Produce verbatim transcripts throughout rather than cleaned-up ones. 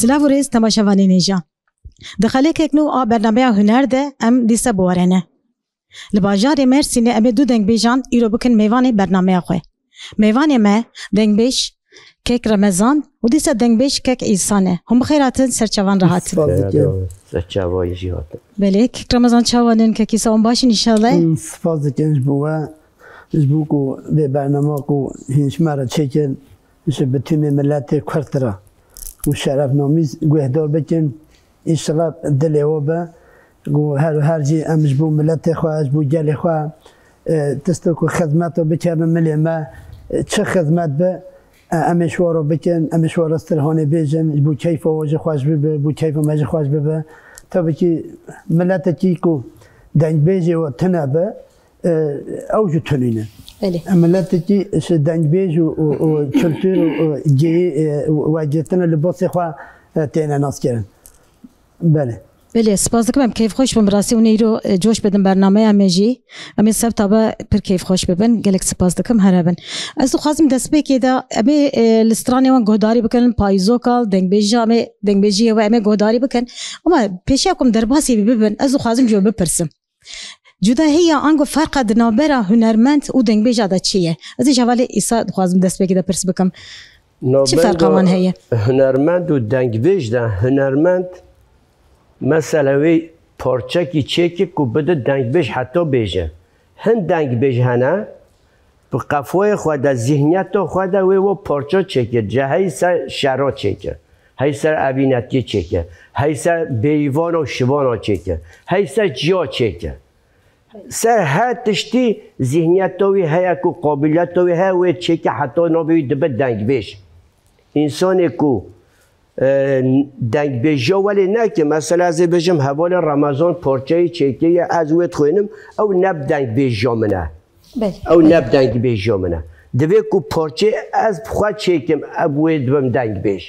Silav û rêz temaşevanên hêja. Di xelekek nû a bernameya huner de em dîsa bi we re ne. Li bajarê Mersînê em ê du dengbêjan îro bikin mêvanê bernameya xwe. Mêvanê me dengbêj kek Remezan û dîsa dengbêj kek Îsa ne. Hûn bi xêr hatin, ser çavan re hatin. Spas dikim. Ser çavayî jî hatin. Belê, kek Remezan çawan in, kek Îsa wan baş in înşallah? Hmm, spas dikim ji bo we, ji bo ku vê bernama ku hîn ji me re çêkin, ji bi tîmê miletê Kurd re û şerefnamîz guhdar bikin. Înşallah dilê we be. Ku her û her jî em ji bo miletê xwe, ji bo gelê xwe, e, tişto ku xizmeto bikevin milê me, e, çi xizmet be, e, em ê ji we re bikin, em ê ji we re strihonê bêjin, ji bo keyfa we jî xweş bibe, bo keyfa me jî xweş bibe. Tabii ki miletekî ku dengbêjê we tune be, e, ew jî tunîne. Belê. Em miletekî ji dengbêj û, û, û kultur û, û gêyî, e, û vegirtine libasê xwe, e, têne naskirin. Belê. Belê, spas dikim, em keyfxweş bûn, bi rastî hûn ê îro, e, coş bidin bernameya me jî. Em ê sebta be pir keyfxweş bibin. Gelek spas dikim, here bin. Ez dixwazim destpêkê de em ê, e, li stranê wan guhdarî bikin, payîzoka, dengbêjiya me, dengbêjiyê we em ê guhdarî bikin. Ama pêşiya ku em derbasî wî bibin, ez dixwazim ji we bipirsim. Cudahiya ango ferqa di navbera hunermend û dengbêja de çi ye? Ez ê ji hevalê Îsa dixwazim destpêkê de pirs bikim. Çi ferqa wan heye? Navbera hunermend û dengbêj de, hunermend mesela wê parçekî çêke ku bide dengbêj heta bêje. Hin dengbêj hene, bi qefoyê xwe de, zihniyeta xwe de wê we parça çêkir. Ji hey ser şera çêkir. Hey ser evînetiyê çêkir. Hey ser bêyîvana û şivana çêkir. Hey ser ciya çêkir. Ser her tiştî zihniyeta wî heye ku qabiliyeta wî heye, wê çêkir heta navê wî dibe dengbêj. Însanê ku, e, dengbêjiya welê neke, mesela ez ê bêjim hevalê Remezan parçeyê çêkiriye, ez wê dixwînim, ew ne bi dengbêjiya min e. Belê. Ew ne bi dengbêjiya min e. Divê ku parçeyê ez bi xwe çêkim, ev wê dibim dengbêj.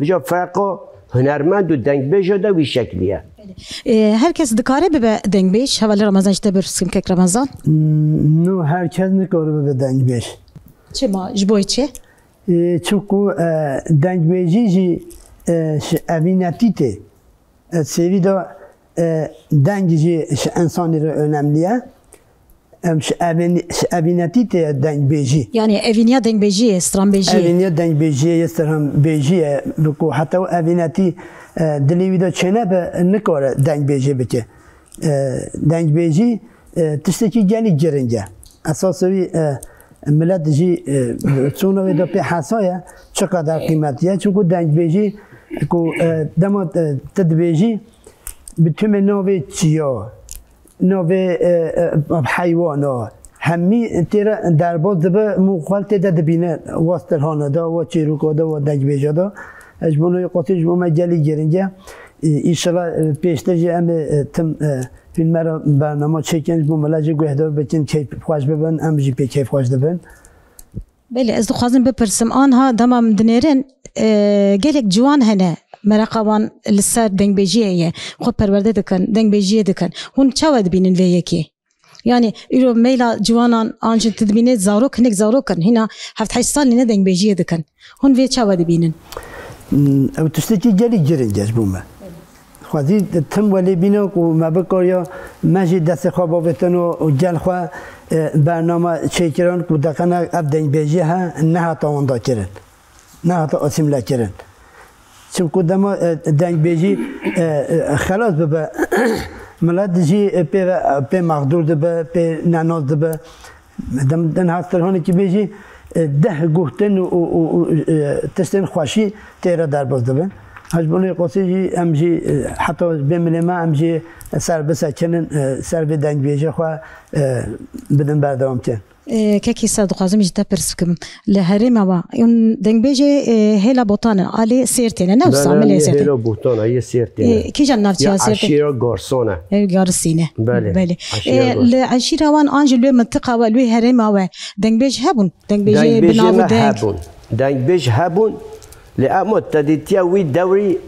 Vêca ferqa hunermend û dengbêja de wî şeklî ye. Belê. E, her kes dikare bibe dengbêj? Hevalê Remezan ji te bipirsim kek Remezan. Hmm, no, her kes nikare bibe dengbêj. Çima? Ji bo çi? E, çunku, e, dengbêjî jî, e, ji evînetî tê. E, sêvî de, e, deng jî ji însanî re önemli ye. Em ji evîn-, ji evînetî tê dengbêjî. Yanî evîniya dengbêjiyê, stranbêjiyê. Evîniya dengbêjiyê, stranbêjiyê. Bi ku heta ew evînetî, e, dilê wî de çênebe, nikare dengbêjî bike. E, dengbêjî, e, tiştekî gelî giring e. Esasê wî, e, milet jî, e, çûna wê de pê hesa ye, çiqeder qîmetî ye. Çunku dengbêjî ku, e, dema, e, tu dibêjî, bi tûmê navê çiya, navê, e, e, heywana, hemî tê re derbas dibe, mû xwe tê de dibîne, wa strihana de, wa çîroka de, wa dengbêja de. Ji bo navê qasî ji bo me gelî giring e. E, înşallah, e, pêştir jî em ê, e, tim, e, hûnmera bernama çêkin, ji bo milet jî guhdar bikin, keyf xweş bibin, em jî pê keyf xweş dibin. Belê, ez dixwazim bipirsim, anha dema min dinêrin, e, gelek ciwan hene, mereqa wan li ser dengbêjiyê ye, xwe perwerde dikin, dengbêjiyê dikin. Hûn çawa dibînin vê yekê? Yanî, îro meyla ciwanan an jî tu dibînî zarok, hinek zarok in, hîna heft heşt salî ne dengbêjiyê dikin. Hûn vê çawa dibînin? Hmm, ew tiştekî gelî giring e ji bo me. Xwezî tim welê bîne ku me bikariya, me jî destê xwe bavêtin û, û gel xwe, e, bername çêkirin ku deqene ev dengbêjî he, nehata wenda kirin. Nehata asîmle kirin. Çimku dema, e, dengbêjî, e, e, xelas bibe, milet jî, e, pê ve, pê mexdûr dibe, pê nenas dibe. Dem, den hat strihonekî bêjî, e, deh guhtin û, û, û, û, e, tiştên xweşî tê re derbas dibin. Ji bo nê qasî jî em jî, e, heta bê milê me em jî ser bisekinin, e, ser vê dengbêjê xwe, e, bidin berdewam kirin. E, kekî Îsa, dixwazim ji te pirs bikim. Li herêma we, hûn dengbêjê, e, hêla Botan in, alî Sêrtê ne, ne wisa, belê, milê Sêrtê. Hêla Botan e, yê Sêrtê ne. E, kîjan navçeya Sêrtê? Eşîra Garsona. Ew Garsî ne. Belê. Belê. Eşîra Garsona. E, li eşîra wan an jî li wê mintiqa we, li wê herêma we dengbêj hebûn? Dengbêjê bi nav û deng. Dengbêjê me hebûn. Dengbêj hebûn. Lê ema te dîtiye wî dewrî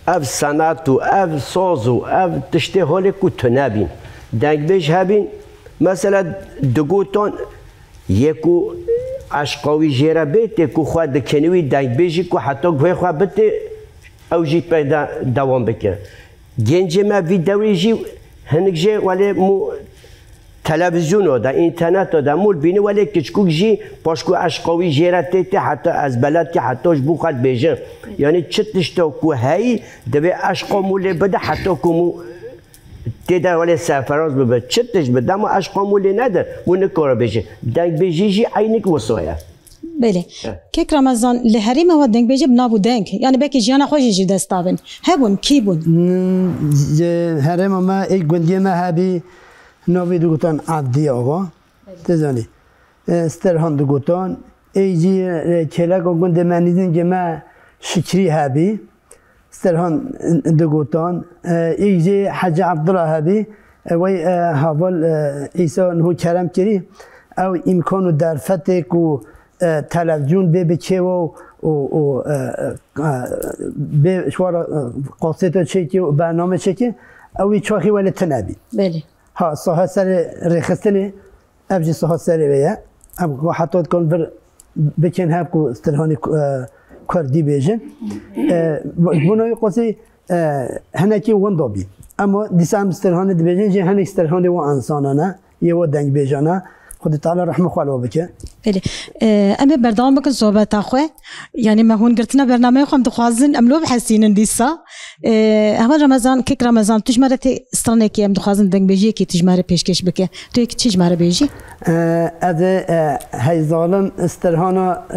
ev senat û ev saz û ev tiştê holê ku tune bîn. Dengbêj hebîn, mesela digotan yê ku eşqa wî jê re bê, tê ku xwe dikenî wî dengbêjî ku heta guhê xwe bitê, Ew jî peyda dewam bike. Gencê me vî dewrê jî hinik jê welê mû televîzyona de, înterneto de mû bîne welê kiçkûk jî paşku eşqa wî jê re tê tê heta ez beled ke heta ji bo xwe dibêjin. Yanî çi tişta ku heyî divê eşqa mû lê bide heta ku mû tê de welê serferaz bibe. Çi tişt bi dema eşqa mû lê nede mû nikare bêje. Dengbêjî jî eynik wisa ye. Belê. Kek Ramazan, li herêma we dengbêjê bi nav û deng, yani belkî jiyana xwe jî ji dest davin. Hebûn, kî bûn? Hmm, ji herêma me ê gundiyê me hebî, navê digotan Abdî Ava. Te zanî. E, Sterhan digotan. Ê jî, e, kêleka gundê me nîzingê me Şikrî hebî. Sterhan, e, digotan. E, ê jî Hecî Abdullah hebî. E, wey, e, heval, e, Îsa niho kerem kirî. Ew îmkan û derfetê ku, e, televîzyon bê bi kêwa û, û, û, e, e, bê ji we re, e, kasêta çêkî û bername çêkî, ew wî çaxî welê tune bî. Belê. Ha, saha serê rêxistinê, ev jî saha serê wê ye. Em ku heta dikan vir bikin hev ku Sterhanê ku, e, kurdî bêjin. E, ji bo navê qasî, e, hinekî winda bî. Ema dîsa em Sterhanê dibêjin jî hinek Sterhanê wa însanan e, yê wa dengbêjan e. Xwedê Teala rehma xwe li we bike. Belê. E, em ê berdewam bikin sohbeta xwe. Yani me hûn girtina bernameyê xwe, em dixwazin em lo bihesînin dîsa. E, heval Remezan, kek Remezan, tu ji me re tê stranekê em dixwazin dengbêjiyekê tu ji me re pêşkêş bike. Tu yek çi ji me re bêjî? E, ez ê, e, hey zalim Sterhana, e,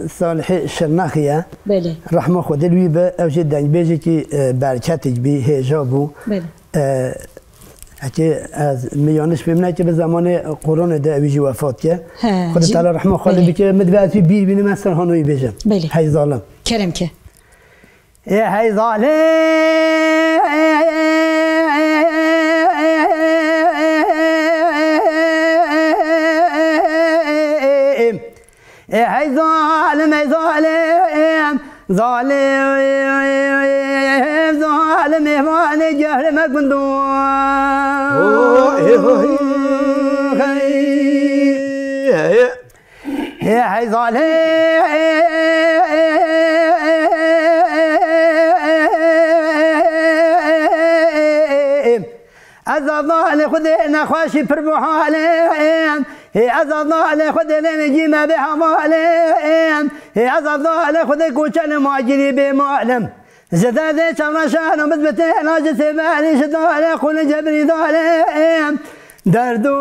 Salihê Şirnexî ye. Belê. Rehma Xwedê li wî be, ew jî dengbêjekî, e, berketek bî, hêja bû. Belê. E, heke ez min yanlış fêm neke, bi zemanê koronê de ew jî wefat ke. He, Xwedê jî Teala rehma xwe lê Belê. bike, min divê ez wî bîr bînim, ez Sterhana wî bêjim. Belê. Hey zalim. Kerem ke. Ê hey zalim, ê hey zalim, ey zalim, zalim, zalim, ê vanê gehrime gundo. Oh, ê hey. Ê hey zalim, ez azalê Xwedê nexweşî pir bu halê. Ê ez azalê Xwedê lê min cî me bê hevalê. Ê ez azalê Xwedê koçelê macirî bê malim. Ji derdê çavra şehra biz bi têna ji sêberî ji dalê qulê cebrî dalê. Derdo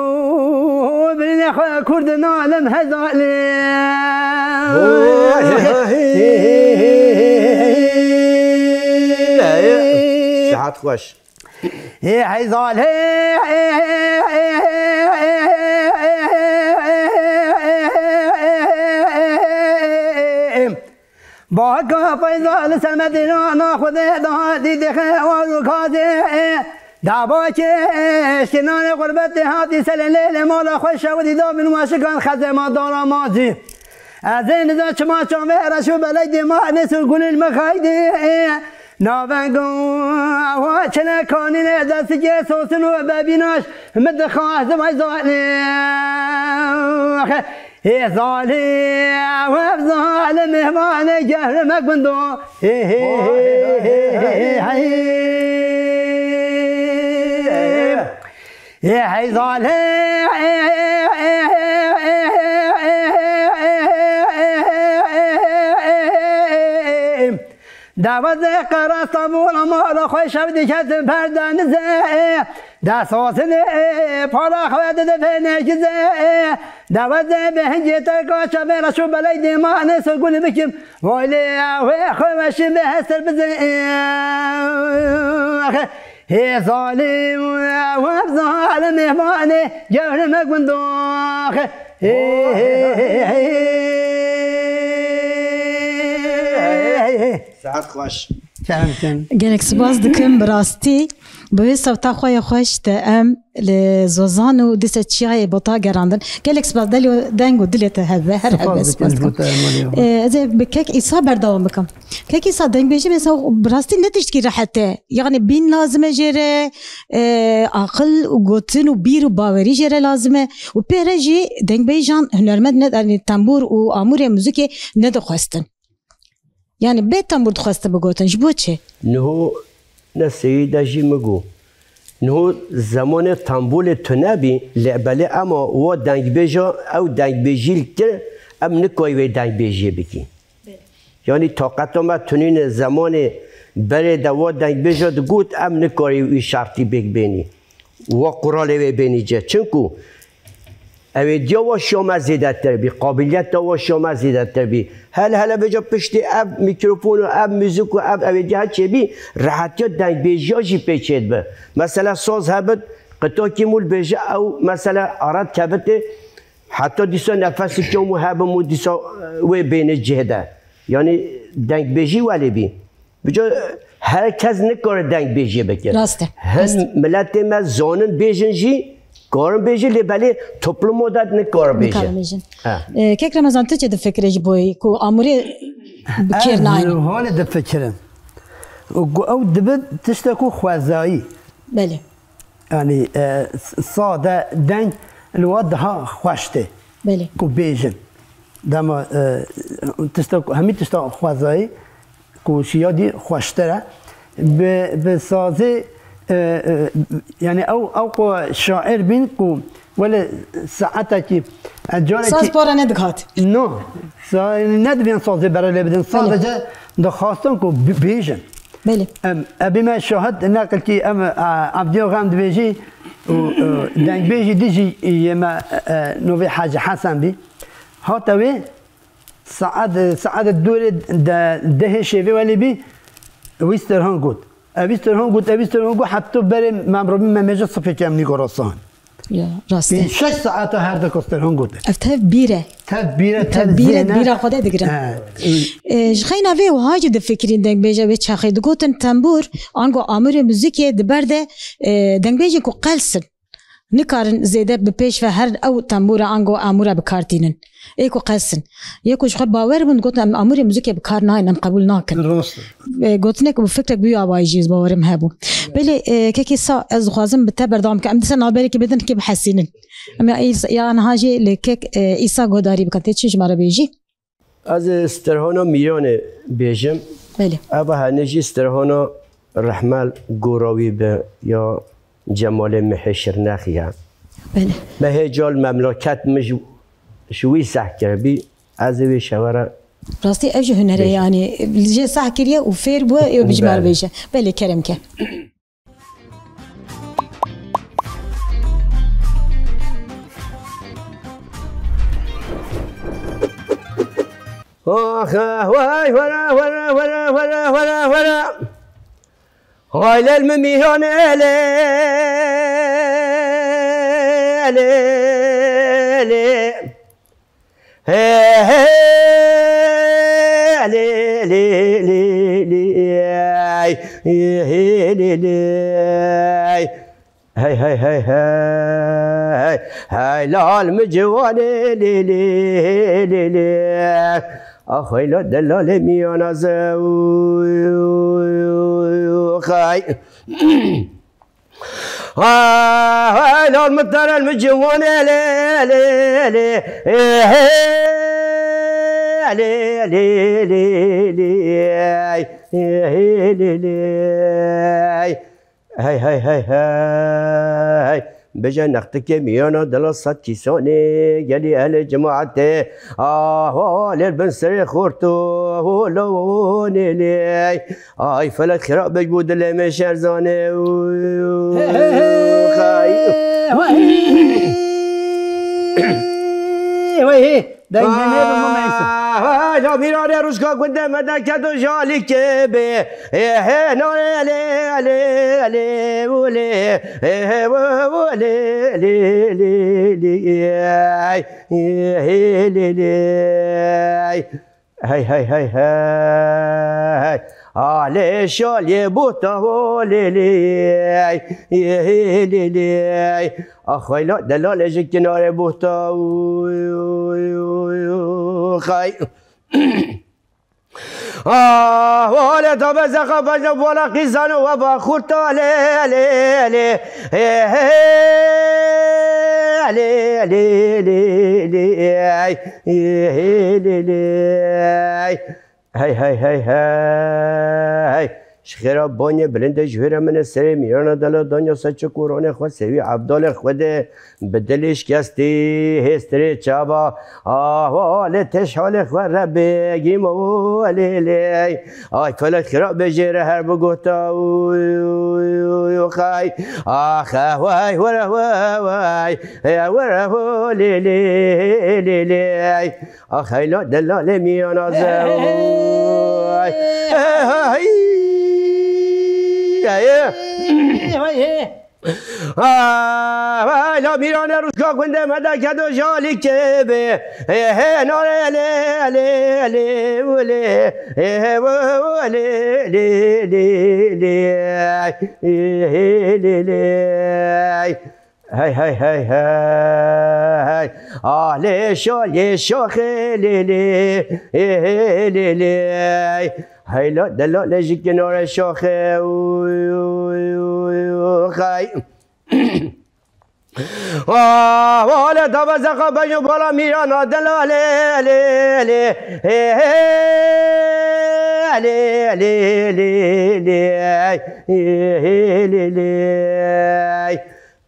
birînê xwe kurd nalim hezalê. Sihet xweş. Ê heyzalê. Baka feyza li ser Medîna, na Xwedê da dîdê xewar û kazê. Daba keşkinanê xurbetê hatî selê lêlê mala xwe şewidî da bin weşikan xezê ma dara mazî. Ez ê niza çima çavê reş û belek dê ma nêsir gulîl min xeydî. Navengo ewa çile kanîne destikê sosin û bebînaş min dixwaz vay zalê. Ê zalê, ew ev zalim, mêvanê gehrime gundo. Hê, hê, hê, hê, hê, hê, hê. Ê hey zalê. Dawazê qera Stenbol mala xwe şev diketin perdenizê. Dest hasinê para xwe dide vê nêkizê. Dawazê bi hingê terka çavê reş û belek dêmanê sirgûlî bikim. Vay lê wê xwe weşî bi hestir bizê. Hê zalim, ew zalim mêvanê gehrime gundax. Hê, hê, hê, hê, hê, hê, hê. Saet xweş. Kerem kin. Gelek spas dikim, bi rastî bi wê sewta xwe ya xweş te em li Zozan û dîse çiyayê Bota gerandin. Gelek spas, delê deng û dilê te hebe, her hebe spas dikim. Spas dikim ji bo te, Emaliya. Ee, ez ê bi kek Îsa berdewam bikim. Kek Îsa, dengbêjî mesela bi rastî ne tiştkî rehet e. Yani bîn lazim e jê re, e, aqil û gotin û bîr û bawerî jê re lazim e. Û pê re jî dengbêjan hunermend ne, yani tembûr û amûrê muzîkê nedixwestin. Yanî bê tembûr dixwestin bigotin. Ji bo çi? Niho ne seyî de jî min got. Niho zemanê tembûlê tune bî, lê belê ema wa dengbêja ew dengbêjî li kir, em nikarî wê dengbêjiyê bikî. Yanî taqeta me tunîne zemanê berê de wa dengbêja digot, em nikarî wî şertî bêk bênî. Wa quralê wê bênî ce. Çinku Ewêdiya wa şiya me zêdetir bî, qabiliyeta wa şiya me zêdetir bî. Hele hele vêca piştî ev mîkrofon û ev muzîk û ev ewêdiya her çê bî, rehetiya dengbêjiya jî pê çêdibe. Mesela saz hebit, qitakî mûl bêje ew mesela aret kevitê, heta dîsa nefesî kam û hebim û dîsa, e, wê bêne cih de. Yanî dengbêjî welê bî. Bica her kes nikare dengbêjiyê bike. Rast e, rast e. Hin miletê me zanin bêjin jî, karin bêjin, lê belê topluma de nikare bêjin. Nikare bêjin. Ha. E, kek Remezan, tu çi difikirî ji bo ku amûrê bi kêr nayne? Ez hale difikirim. Ku ew dibe tiştek ku xwezayî. Belê. Yanî, e, s-, sade deng li we daha xweş tê. Belê. Ku bêjin. Dema, e, tişta, hemî tişta xwezayî ku şiya dî xweştir e. Bi, bi sazê, e, e, yanî ew, ew ku şair bîn ku wele saetekî, e, carekî Saz para nedihat. No. Sa-, nedibên sazê bere lê bidin. Belê. Sadece dixwastin ku bi-, bêjin. Belê. Em, ebî me şahid neqilkî em, e, Evdiya Xem dibêjî û, e, dengbêjî dî jî yê me, e, novê Hacî Hesen bî. Hate wê saet, saet dûrê de, dehê şêvê welê bî, wî stirhan got. Ev wî stirhan got, ev wî stirhan got, heta berê memrobî memêje sifê kemlî gora sahan. Ya, rast e. Pênc şeş saeta her deka stirhan gotin. Ev tev bîr e. Tev bîr e, tev Tev bîr e, zêne. Bîra xwe de digirin. He. E, ji xeyna vê wiha jî difikirîn dengbêje wê çaxê digotin tembûr, ango amûrê muzîkê di ber de, e, dengbêjên ku qels in. Nikarin zêde bi pêş ve her ew tembûra ango amûra bi kar tînin. Ê ku qels in. Yê ku ji xwe bawer bûn, digotin, "Em amûrê muzîkê bi kar nayên, em qebûl nakin." Rast e. E, gotinê ku bi fikrek bi wî awayî jî ez bawerim hebû. Belê, e, kekî Sa, ez dixwazim bi te berdewam bikim. Em dîsa navberekî bidin, kê bihesînin. Em ya Îsa, ya niha jî li kek, e, Îsa guhdarî bikin. Tê çi ji me re bêjî? Ez ê stirhana Mîranê bêjim. Belê. Eva hene jî stirhana Rehmel gora wî bi ya Cemalê Mihê Şirnexî ye. Belê. Me hê cal memleket min ji, ji wî seh kiribî, ez ê wê şevere Rastî ev jî huner e, bêjim. Yanî jê seh kiriye û fêr bûye, ew bijmar Belê. Bêje. Belê, kerem ke. Ax, eh, wey, were, were, were. Haylel mi mîhan ele, ele, ele. He, he, ele, ele, ele, ay, he, he, ele, ele, ay. Hey, hey, hey, hey. Hey, lal mi ciwanê, lê, lê, lê, lê. Ax, hey, la, delalê miyana ze, u, u, u, xay. Ah, hey, lal mi derel mi ciwanê, lê, lê, lê. Eh, hey, lê, lê, lê, lê. Ay, eh, hey, lê, lê. Ay. Hey, hey, hey, hey. Bije nextikê miyana dila sed kîsanê, gelî ehlê cemaetê. Aho, lêr bin serê xorto, ho, lo, ho, nê, lê. Ay, felek xirab bej bu dilê me şerzanê. Hey, hey, hey. Xay. Hey, hey. Hey, hey. Deng, deng, deng, deng, deng. Ah, ah, la mîranê rûşka gundê me de kedo jalîkê bê. Ê, hê, no, ê, lê, lê, lê, û, lê. Ê, hê, û, û, lê, lê, lê, lê, ê, ay. Ê, hê, lê, lê, ay. Hey, hey, hey, hey. Alê şalê buhta ho lê lê. Ê, hê, lê, lê. Axayla delalê ji kinarê buhta. Xay. Ah, wale da be zexa be ze wala qîzano we ba xurta lê, lê, lê. Ê, hê, lê, lê, lê, lê. Ê, hê, lê, lê. Hey hey hey hey. Ji xêra banyê bilindê ji wêre min ê serê mîrana dela danya ser çik û ronê xwe sêwî Evdalê Xwedê bi dilê şikestî hêstirê çava. Ah, wa lê teş halê xwe re bêgî ma lê lê. Ay felek xira bêjê re her biguhta. Xay. Ah, hey, were, wey, wey. Hey, were, ho, lê lê lê lê. Ax heyla delalê miyana ze. Hey hey. Hey hey. Ah, hey la mîrane rûşka gundê me de kedo jalî kê be. Hey hey nare lê lê lê lê. Hey hey lê lê lê lê. Hey hey lê lê. Hey hey hey hey. Ah lê şo lê şo xê lê lê. Ê hê lê lê. Hey la dela lê ji kinare şaxê. Uy, uy, uy, uy, xay. Ah, wale da ve zeqa beyo bala mîrana dela lê lê lê. Ê hê lê lê lê lê. Ê hê lê lê.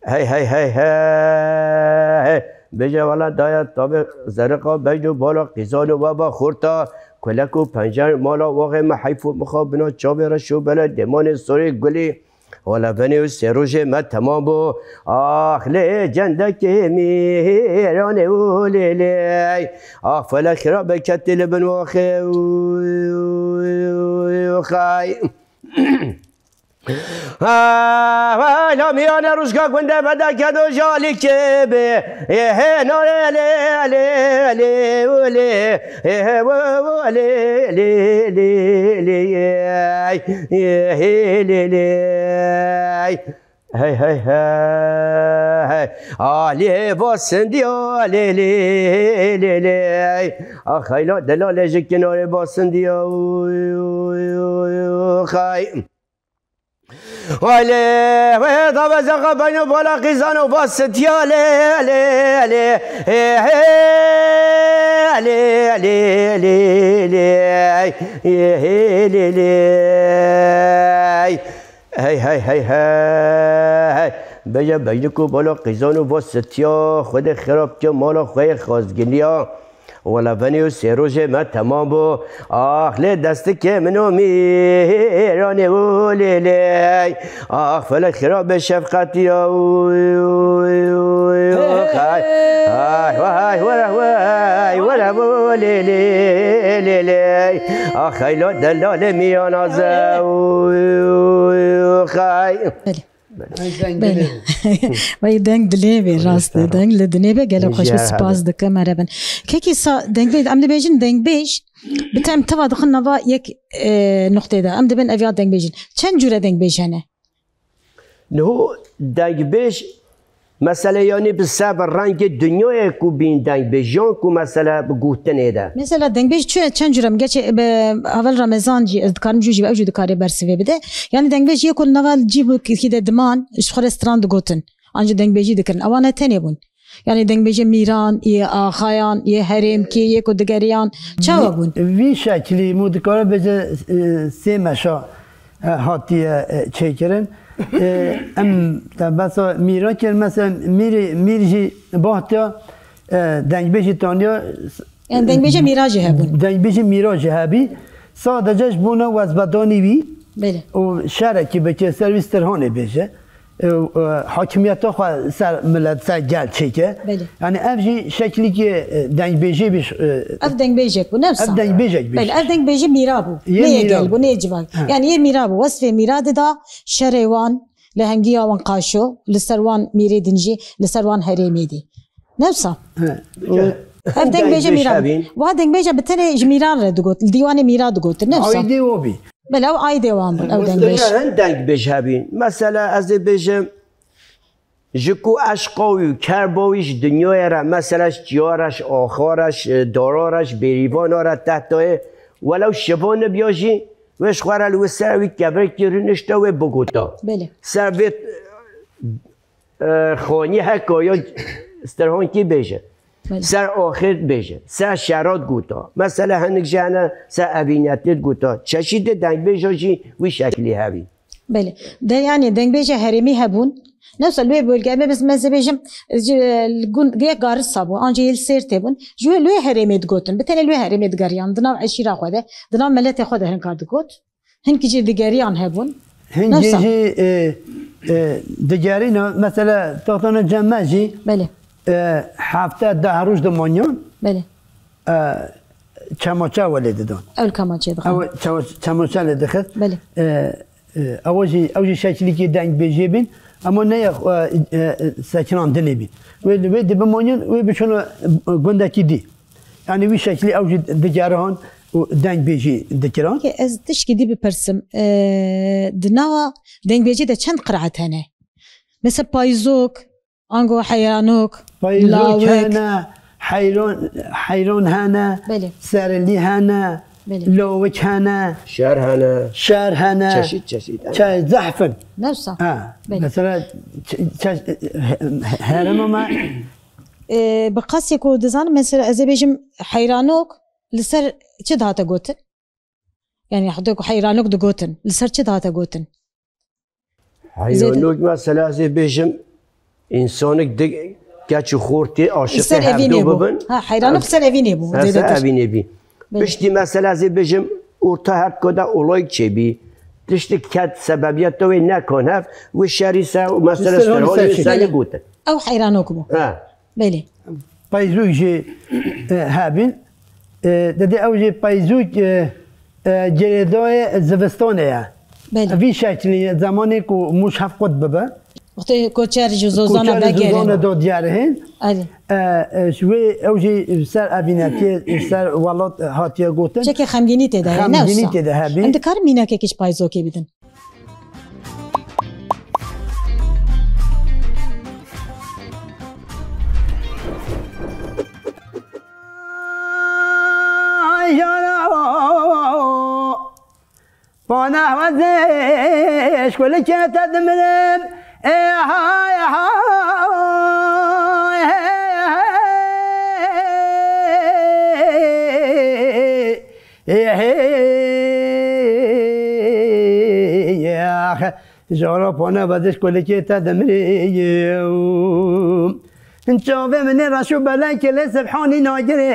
Hey hey hey hey. Bêje wela daya tabê zeriqa bejno bala qîzano we ba xurta kulek û pencer mala waxê me heyf û mixabina çavê reş û bele dêmanê sorê gulî. Wela venê û sê rojê me temam bû. Ax lê cendekê mîranê û lê lê. Ax felek xira be ketê li bin waxê û xay. Ah, hey la miyane rûşka gundê me de kedo jalî kê be. Ê hê nare lê lê lê û lê. Ê hê wo wo lê lê lê lê. Ê hê lê lê. Hey hey hey. Alê va sindiya lê lê lê lê. Ax heyla delalê ji kinarê va sindiya. Xay. Wele, we da ve zeqa beno bala qîzano va sitiya lê, lê, lê, he, he, lê, lê, lê, lê, he, he, lê, lê. Hey, hey, hey, hey, hey. Beje beyliko bala qîzano va sitiya, Xwedê xerab ke mala xwe yê xwezgiliya. Wela venê û sê rojê me temam bû. Ax lê destikê min û mîranê û lê lê. Ax felek xira be şefqetiya û, û, û, û, xay. Ay, vay, vere, vay, vere û lê lê, lê lê. Ax heyla delalê miyana ze û, û, û, xay. Belê. Ay, deng Belê. dilê. Vay deng dilê be, rast e. Deng li dinê be, gelek xweş be, spas dikim, merebin. Kekî sa, dengbêj, em dibêjin dengbêj, bi tem tiva dixin nava yek, e, nuqtê de. Em dibin ev ya dengbêjin. Çend cûre dengbêj hene? Niho dengbêj, mesele yanî bi ser bi rengê dinyayê ku bîn dengbêj, yan ku mesele bi gotinê de. Mesela dengbêj çi, çend cûre? Min geçê bi Avel Ramezan jî, ez dikarim jû jî, ew jî dikare bersivê bide. Yani dengbêj yê ku li nava cî bû kî de diman, ji xwe re stran digotin. An jî dengbêjî dikirin. Ewa ne tenê bûn. Yani dengbêjê mîran, yê axayan, yê herêmkî, yê ku digeriyan. Çawa bûn? Vî şeklî mû dikare bêje, e, sê meşa, e, hatiye, e, çêkirin. E, em, te besa mîra kir, mesela mîrê, mîr jî bahtiya, e, dengbêjî taniya, Yani dengbêje mîra jî hebûn. Dengbêjê mîra jî hebî. Sadece ji bona wezbedanî wî Belê. û şerekî bike ser wî stirhanê bêje. E, e, hakimiyeta xwe ser milet, ser gel çêke. Belê. Yani ev jî şeklîkê, e, dengbêjê bî, e, Ev dengbêjek bû, ne wisa? Ev dengbêjek bî. Belê, ev dengbêjê mîra bû. Yê Ne yê mîra gel bû. bû, ne yê civan. Ha. Yani yê mîra bû. Wesfê mîra dida şerê wan, li hengiya wan qaşo, li ser wan mîrê din jî, li ser wan herêmê dî. Ne wisa? He. Ev dengbêje mîran. Hebîn. Wa dengbêje bi tenê ji mîran re digot, li dîwanê mîra digotin, ne wisa? Aydê o bî. Belê, ew aydê wan bûn, ew dengbêj. Hin dengbêj hebîn. Mesela ez ê bêjim, ji ku eşqa wî û kerba wî ji dinyayê re, mesela ji çiya re, ji axa re, ji dara re, ji bêrîvana re, tehtayê, welew şivan nibiya jî, wê ji xwe re li wê ser wî kevirkî rûnişte wê bigota. Belê. Ser vê, e, xanî heka ya stirhankî bêje. Belê. Ser axir bêje, ser şera diguta. Mesela hinek jî hene ser evînetê diguta. Çeşîtê dengbêja jî wî şeklî hebî. Belê. De, yanî dengbêja herêmî hebûn. Newsa li wê bölge me, biz, me zê bêjim, ji, li gund, yek Garisa bû, an jî yê li Sêrtê bûn. Ji wê li wê herêmê digotin. Bi tenê li wê herêmê digeriyan. Di nav eşîra xwe de, di nav miletê xwe de hinkar digot. Hinkî jî digeriyan hebûn. Hinkî Newsa. jî, e, e, digerîna, mesela, toxtana cem me jî, Belê. e, hefte deh roj dimaniyan, Belê. e, çemaçe welê didan. Ew li kemaçê dixin. Ew çema-, çemaçe lê dixist. Belê. E, e, ew jî, ew jî şekilîkî dengbêjê bîn. Ama ne ya, e, e, sekinandinê bîn. Wê, wê dibimaniyan, wê biçûna gundekî dî. Yanî wî şeklî ew jî digerihan û dengbêjî dikiran. Peki, ez tişkî dî bipirsim. E, di nava dengbêjî de çend qiraet hene? Mesela payzok, ango heyranok, Payzok lawik. hene, heyran, heyran hene, Belê. serelî hene, Belê. lawik hene, Şer hene. şer hene. Çeşit çeşit hene. Çe-, zehf in. Newsa. Ha, Belê. mesela çe-, çe-, he-, herema me E, bi qasî ku dizanim, mesela ez ê bêjim heyranok li ser çi dihate gotin? Yani heta ku heyranok digotin, li ser çi dihate gotin? Heyranok mesela ez ê bêjim, însanik di keç û xortê Li aşiqê ser evînê hevdo bû. bibin. Ha, heyranok ser evînê bû, Ha, ser zêdetir. evînê bî. Belê. Piştî mesela ez ê bêjim, orta herko de olayek çêbî. Tiştik ket sebebiyeta wê nekan hev, wê şerî ser û mesela Ser hol ser ser ser. gotin. Ew heyranok bû. Ha. Belê. Payzûk jî, e, hebîn. E, didê ew jî payzûk, e, e, girêdayê zivistanê ye. Belê. Vî şeklî zemanê ku mûş hev qut bibe. Wextê koçer ji zozana Koçer ji vegerin. zozana do diyar hên. Alî. E, e, ji wê ew jî ser evînetiyê, ser welat hatiye gotin. Çekê xemgînî tê de heye, ne Xemgînî wisa? tê de hebî. Em dikarin mînakekî ji payzokê bidin. Panehwezê şkulikê te dimirim. Ê hay hay. Ê hey. Jara pane vediş kulikê te dimrî. Çavê min ê reş û belekê lê Sibhanî nagirê.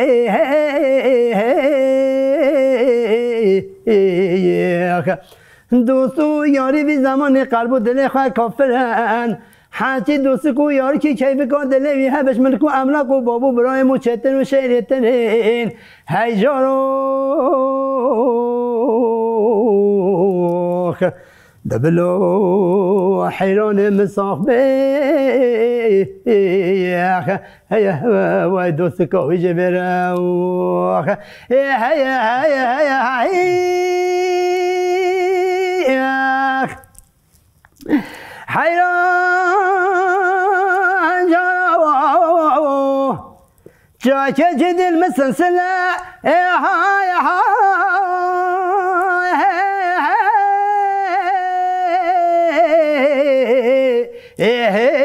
Dost û yarî vî zemanê qelb û dilê xwe kafirin. Hecî dostik û yarikî keyfika dilê wî hebiş milk û emlak û bab û birayên û çetin û şêrêtirên. Hey jaro. Dibilo heyranê min sax bê. Hey, hey, vay dostika wî jê vêre. Hey, hey, hey, hey, hey. Heyran jaro. Çakê cidil misin sile, e hay hay, e hey,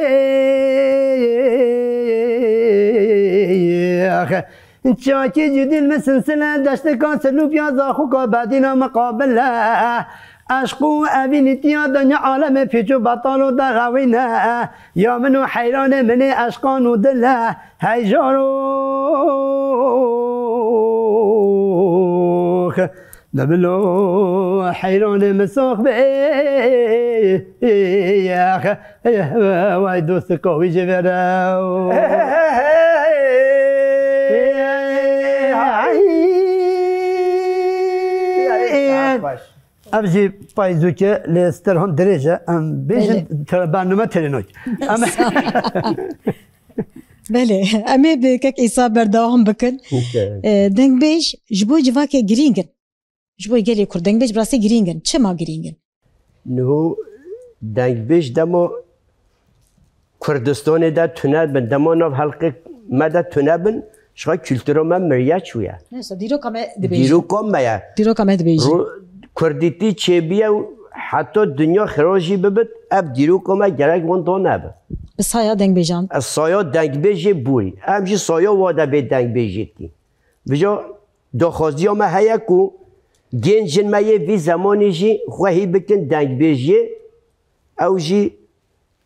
ah. Çakê cidil misin sile, deştika silûpiya zaxuka bedîna miqabile. Eşq û evînîtiya dinya alemê pîç û betal û derewîne. Ya min û heyranê min ê eşqan û dile. Hey jaro, dibilo heyranê min sax be. Vay dostika wî jê vere. Ev jî payzûke lê stir hon dirêj e. Em bêjin Belê. Te-, bername têrê nak. Em Belê, em ê bi kek Îsa berdewam bikin. Okey. E, dengbêj ji bo civakê girîng in. Ji bo gelê Kurd dengbêj bi rastî girîng in. Çima girîng in? Niho dengbêj dema Kurdistanê de tune bin, dema nav helqê me de tune bin, ji xwe kultura me miriye çûye. Neyse, dîroka me dibêjin. Dîroka me ye. Dîroka me dibêjin. Ro-, Kurdîtî çêbiye û heta dinya xira jî bibit, ev dîroka me gerek wan da nebe. Bi saya dengbêjan. Ez saya dengbêjê borî. Em jî saya wa de bê dengbêjê tî. Vêca daxwaziya me heye ku gencên me yê vî zemanî jî xwe hî bikin dengbêjiyê. Ew jî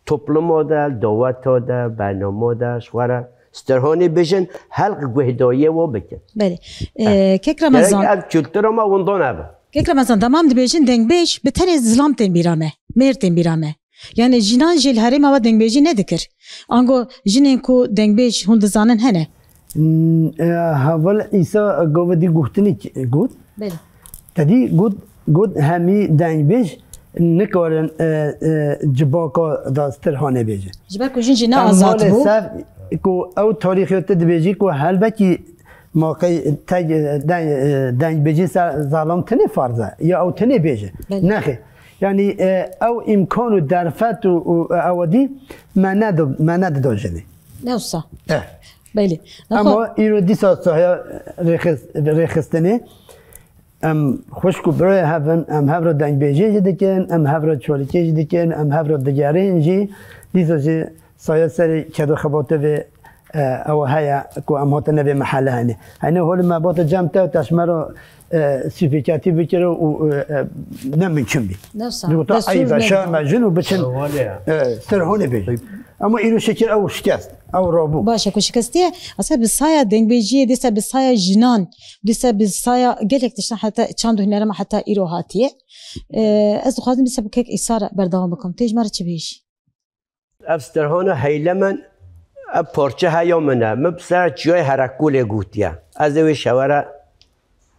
topluma de, daweta de, bernama de ji xwe re sterhanê bêjin, helq guhdayiyê we bikin. Belê. Eh, Ee, kek Gerek Remezan. Ev kultura me winda nebe. Kek Remezan, demam dibêjin dengbêj bi tenê zilam tên bîra me, mêr tên bîra me. Yani jinan jî li herêma we dengbêjî nedikir. Ango jinên ku dengbêj hûn dizanin hene? Hmm, e, Heval Îsa govê dî guhtinî got. Belê. Te dî got, got hemî dengbêj nikarin, e, e, civaka da sterhanê bêje. Ji ber ku jin jî ne Em azad bû. Maalesef ku ew tarîxê te dibêjî ku helbekî maqey te, deng, e, dengbêjî ser zalam tenê farz e. Ya ew tenê bêje. Belê. Nexê. Yani, e, ew îmkan û derfet û, û, e, ew dî me nedo-, me nedida jinê. Ne wisa? Eh. Belê. Ama îro dîsa saya rêxist-, rêxistinê em xwişk û birayê hev in, em hev re dengbêjê jî dikin, em hev re çalîkê jî dikin, em hev re digerên jî. Dîsa jî saya serê ked û xebatê vê, e, ew heye ku em hatine vê mehele henê. Henê holê me bate cem te û te ji me re, e, sîfîketî bikire û, e, e, ne mimkun bî. Ne wisa. Dî wisa destûr eyb e, nedin. Şerm e jin û biçin, Wale ya. E, sterhanê bêjin. Eyb. Ama îro şekil ew şikest, ew rabû. Baş e ku şikestiye, aslında bi saya dengbêjiyê, dîsa bi saya jinan, dîsa bi saya gelek tiştan heta çand û hunerê me heta îro hatiye. E, ez dixwazim dîsa bi kek Îsa re berdewam bikim. Tê ji me re çi bêjî? Ev sterhana Heylemen, ev parçe heya min e. Min bi ser çiyayê Herekolê gotiye. Ez ê wê şewe re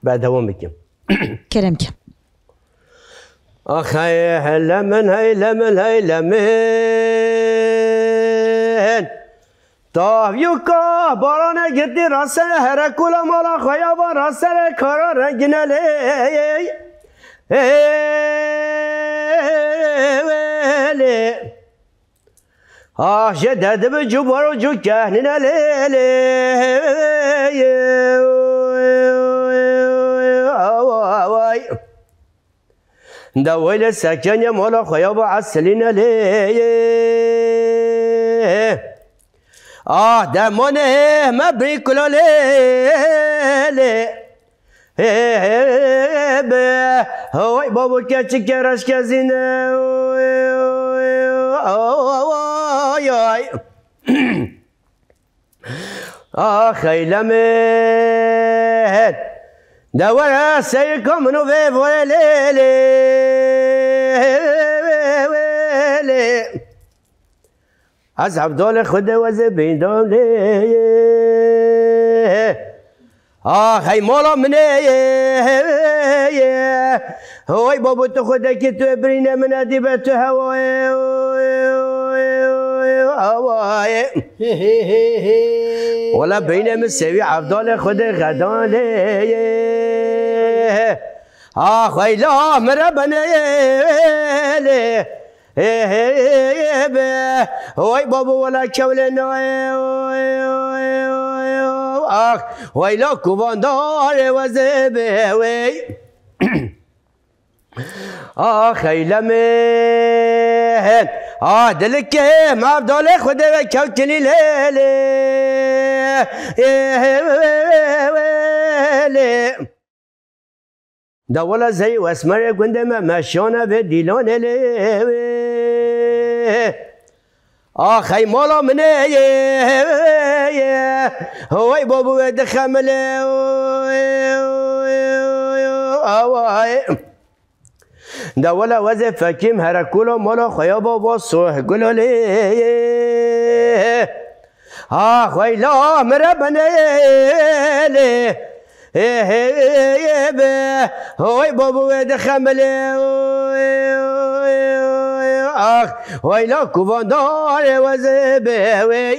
berdewam bikim. Kerem ke. Ax hey hele min, heyle min, heyle min. Tavyuka barane girtî rasere Herekola mala xwe ya van rasere kara rengine lê. Lê. Ah, jê derdibi cû baro cû kehnine lê, lê. Away. Da weyle sekeniye mala xwe ya ba esilîne lê. Ah, demane me bî kula lê, lê. Hê, hê, be, hoy babo keçike reşkezine, oy, oy, oy, oy. Ah, xeyle min, de were seyika min û vê vore lê, lê, lê. Ez hevdalê Xwedê wezê bîndam lê. Ah, hey mala min ê. Hoy babo, tu Xwedekî, tu birîne min e, dîbe tu hewayê. Hewayê. Wala birîne min sewî hevdalê Xwedê xedan lê. Ah, xweyla min re benê lê. Hê, hê, hê, be. Oy babo, wela kewlê nayê. Oy, oy, oy, oy. Ah, weyla kuvandarê wezê be, wey. Ah, xeyle min. Ah, dilikê mevdalê Xwedê ve kewtilî lê, lê. Hê, hê, hê, lê. Da wela zey û esmerê gundê me meşiyane vê dîlanê lê. Ax, hey mala min ê. Hoy babo wê dixemilê. Away. Da wela wezê fekîm herekula mala xwe ya baba soh gula lê. Ha, xweyla min re benê lê. Hê, hê, hê, be. Hoy babo wê dixemilê. Ax, xweyla kuvandarê wezê be wey.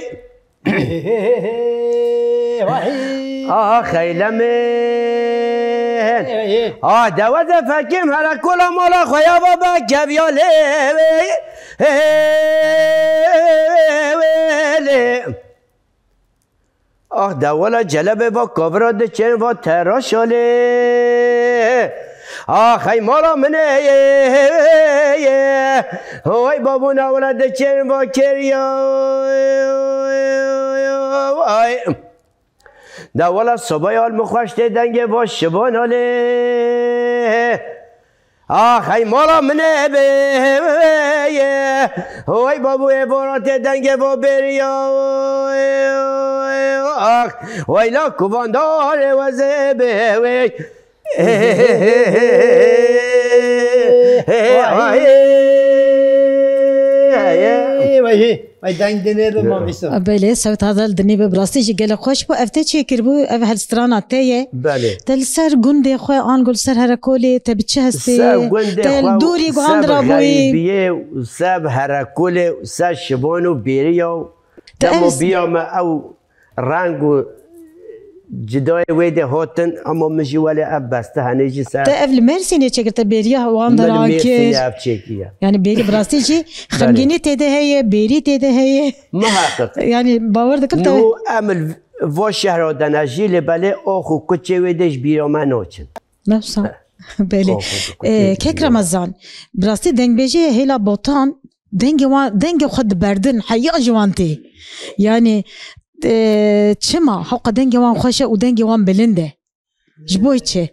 Vahî. Ah, xeyle min. Ah, de weze fekîm herekula mala xwe ya baba keviya lê. Lê. Ah, de wela celebê va kavira diçên va teraşa lê. Ax, hey mala min ê, ê, ê, ê. Oy, babûna wila diçên va keriya. Ay. Da wila sobaya min xweş tê dengê va şivan alê. Ax, hey mala min ê, ê, ê. Oy, babû ê vora tê dengê va bêriya. Ax, weyla kuvandarê wezê bê, wey. Vay, vay, vay, deng dinê be, Mam Îsa. Belê, sewt hazel dinê be, bi rastî jî gelek xweş bû. Ev te çêkiribû, ev helstrana te ye. Belê. Te li ser gundê xwe, ango li ser herekolê, te bi çi hestê? Ser gundê Te xwe, dûrî ser guhandira bûyî? Xerîbiyê, ser herekolê, ser şivan û bêriya. Te Dema ev biya me ew reng û cidayê wê dê hatin, ama min jî welê ev beste henê jî ser. Te ev li Mersînê çêkir, te bêriya wan Min li deran Mêrsînê kir. Ev çêkiye. Yani bêrî bi rastî jî Belê. Xemgînî tê de heye, bêrî tê de heye. Muheqeq. Yani bawer dikim te Niho em li va şehra de ne jî lê belê ax û kuçê wê dê ji bîra me naçin. Mewsa. Belê. Ax û kuçê Ee, Kek Remezan, bi rastî dengbêjê hêla Botan dengê wan, dengê xwe diberdin, heya ji wan tê. Yani, e, çima? Hewqa dengê wan xweş e û dengê wan bilind e. Ji bo çi?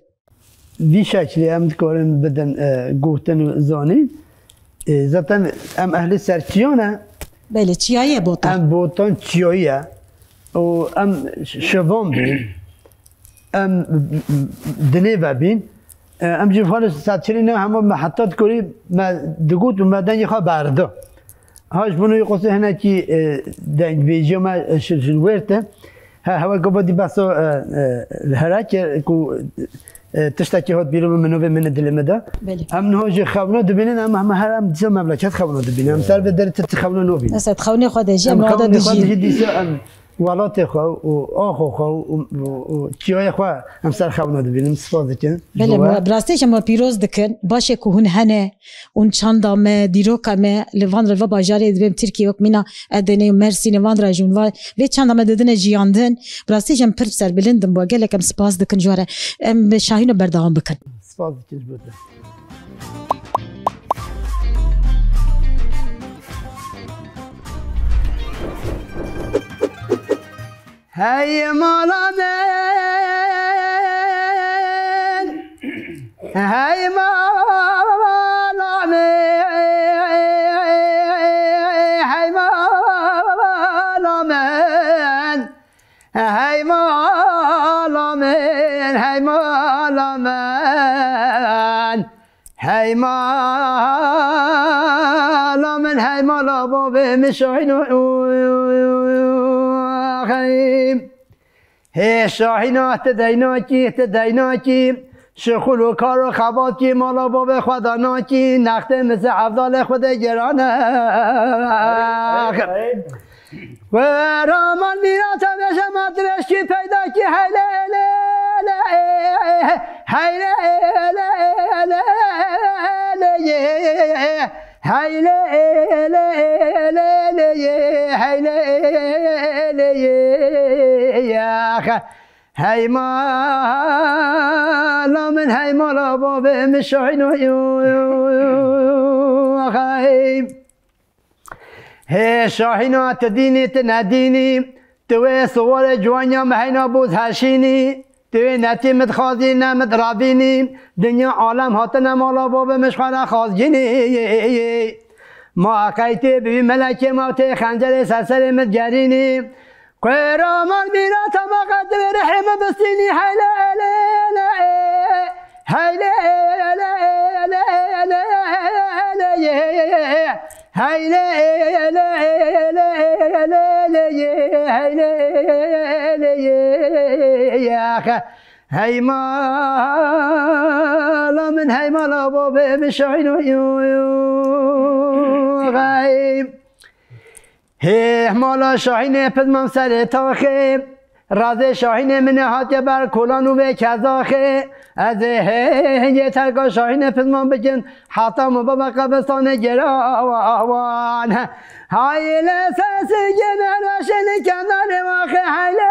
Vî şeklî em dikarin bidin, e, gotin û zanîn. E, zaten em ehlî ser çiya ne. Belê, çiyayê Botan. Em Botan çiyayî ye. Û em ş-, şivan bîn. Em dinê vebîn. E, em jî xwe li serçirî ne hema me heta dikorî me digot û me dengê xwe berda. Ha ji bo wê qasê hinekî, e, dengbêjiya me, e, şil, şil wêrte. He, hewe ku vatî behsa, e, e, li here kir ku, e, tiştekî hat bîra min, minovê min dilê min de. Belê. Em niha jî xewna dibînin, em, em her em dîsa memleket xewna dibînin. Em ser vê derê ti, ti xewna nabînin. Esed xewnê xwe de jî, Em em wada xewnê xwe dijîn. dijî dîsa em welatê xwe û axo xwe û, û, û çiyayê xwe em ser xewna dibînin. Spas dikin. Belê, Ji we. me, bi rastî jî me pîroz dikin. Baş e ku hûn hene, hûn çanda me, dîroka me, li van re va bajarê dibêm Tirkiye wek mîna Edenê û Mersînê van re jî hûn va, vê çanda me didine jiyandin. Bi rastî jî em pir serbilind in bo. Gelek em spas dikin ji we re. Em bi Şahîno berdewam bikin. Spas dikin ji bo te. Hey mala min, hey mala min, hey mala min, hey mala min, hey mala min. Hey mala min, hey mala bavê min Şahîno, hey. Hê Şahîno, ti deynakî, ti deynakî, şixul û kar û xebat kî, mala bavê xwe de nakî, nextê min se evdalê xwe de giran e. Hey, hey. Wera man mîrata bêje ma dirêjkî peydakî heyle ele ele, heyle ele ele ele, heyle ele ele ele, heyle ele ele, hey mala min, hey mala bavê min Şahîno, hey. Hê Şahîna, ti dînî, ti nedînî, ti wê siwarê ciwanya min heyna boz heşînî, ti wê netî min dixwazî, ne min diravînî, dinya alem hatine mala bavê min ji xwe re xazgînî. Ma qey tê bivî melekê ma tê xencerê ser serê min digerînî. Qêra mal mîrata me qet divê rihê me bistînî, heyle ele ele, heyle ele ele ele ele, heyle ele ele ele, heyle ele, hey mala min, hey mala bavê min Şahîno, hey. Hê mala Şahînê pizman serê taxê, razê Şahînê min ê hatiye ber kolan û vê kezaxê. Ez ê hê hingê terka Şahînê pizman bikin, heta min bibe qebristanê girawan. Hayle sesî gene reşê li kendarê waxê, hayle.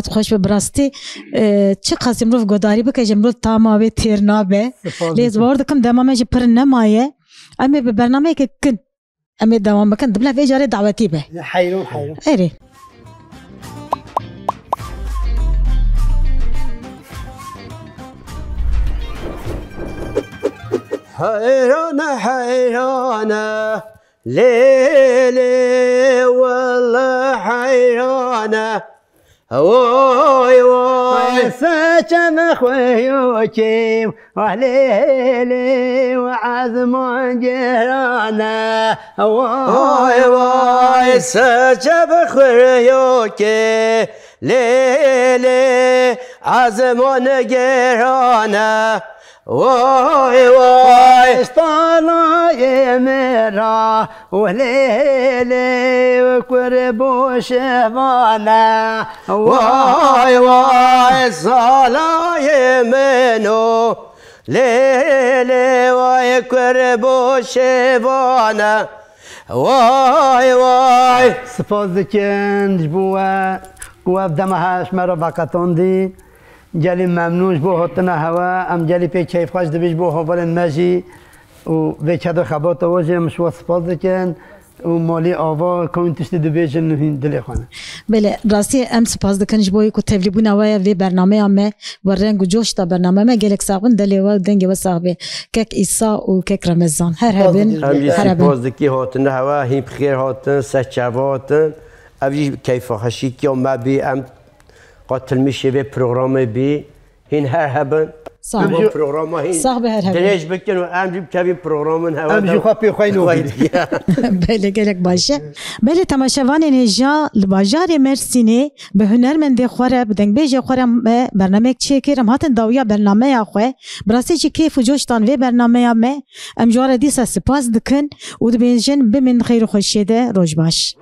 Saet xweş be, bi rastî, e, çiqasî mirov godarî bike, ji mirov tama wê têr nabe. Spas Lê ez dikim. Bawer dikim dema me jî pir nemaye. Em ê bi bernameyeke kin em ê dewam bikin. Di bila vê carê dawetî be. Heyran, heyran. Erê. Heyrane, heyrane, lê, lê, wele heyrane. Woy, woy. Ay, seçe me xwe yo kêm, wah lê, lê, we ezman gerane. Woy, woy, seçe bi xwe yo kêm, lê, lê, ezman gerane. Woy, woy. Stalayê me ra, welê lê, kur bo şevane. Woy, woy, salayê min o. Lê, lê, woy, kur bo şevane. Woy, woy. Spas dikin ji bo we ku ev dema heş me re veqetandî. Gelî memnûn ji bo hatina hewe, em gelî pê keyfxweş dibin ji bo hevalên me jî û vê ked û xebata we jî em ji we spas dikin û malî ava ka hûn tiştî dibêjin hîn dilê xwe ne. Belê, rastî em spas dikin ji bo ku tevlîbûna we ye vê bernameya me, we reng û coş da bername me, gelek sax bin, dilê we û dengê we sax bê. Kek Îsa û kek Remezan. Her Spas hebin, dikin. Em jî her hebin. Spas dikî hatine hewe, hîn bi xêr hatin, ser çava hatin. Ev jî keyfa xweşîkiya me bî, em Qatilmişê vê programê bî, hîn her hebin. Sağ ol. Ev programa hîn Sağ be, her hebin. Dirêj bikin û em jî bikevin programin hewe Em de jî xwe pê xwe nû xwe bî. Belê, gelek baş e. Belê, temaşevanên hêja li bajarê Mersînê bi hunermendê xwe re, bi dengbêjê xwe re me bernamek çêkir. Em hatin dawiya bernameya xwe. Bi rastî jî kêf û coştan vê bernameya me. Em ji wan re dîsa spas dikin û dibêjin bimînin xeyr û xweşiyê de. Roj baş.